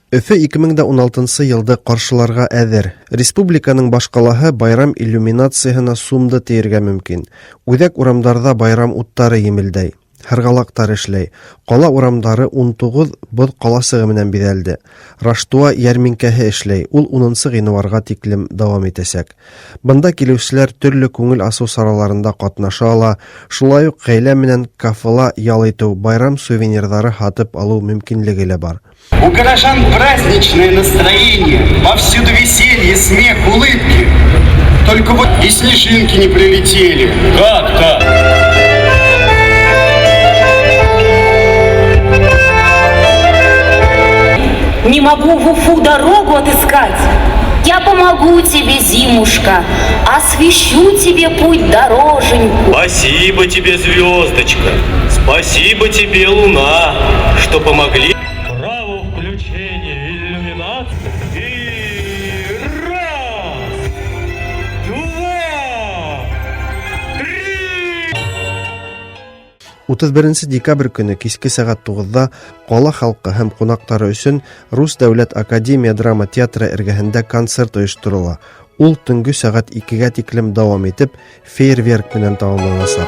Өфе 2016 елды каршыларга әзер. Республиканың башкалаһы байрам иллюминацияһына сумды дияргә мөмкин. Үзәк урамдарда байрам уттары емелдәй. Һыргалактар эшләй. Кала урамдары 19 боз каласыгы менән биҙәлде. Раштуа йәрминкәһе эшләй, ул 10 гыйнварга тиклем дәвам итәсәк. Бында килүчеләр төрле күңел асу сараларында катнаша ала, шулай ук гаилә менән кафела ял итү, байрам сувенирдары һатып алу мөмкинлеге лә бар. У горожан праздничное настроение, повсюду веселье, смех, улыбки. Только вот и снежинки не прилетели. Как так? Не могу в Уфу дорогу отыскать. Я помогу тебе, зимушка, освещу тебе путь дороженьку. Спасибо тебе, звездочка, спасибо тебе, луна, что помогли. Право включения иллюминации. И раз, два, три. 31 декабрь көне кичке сәгать 9-да кала халкы һәм кунаклары өчен Рус дәүләт академия драма театры эргәһендә концерт оештырыла. Ул төнге сәгать 2-гә тиклем дәвам итеп, фейерверк белән тәмамланачак.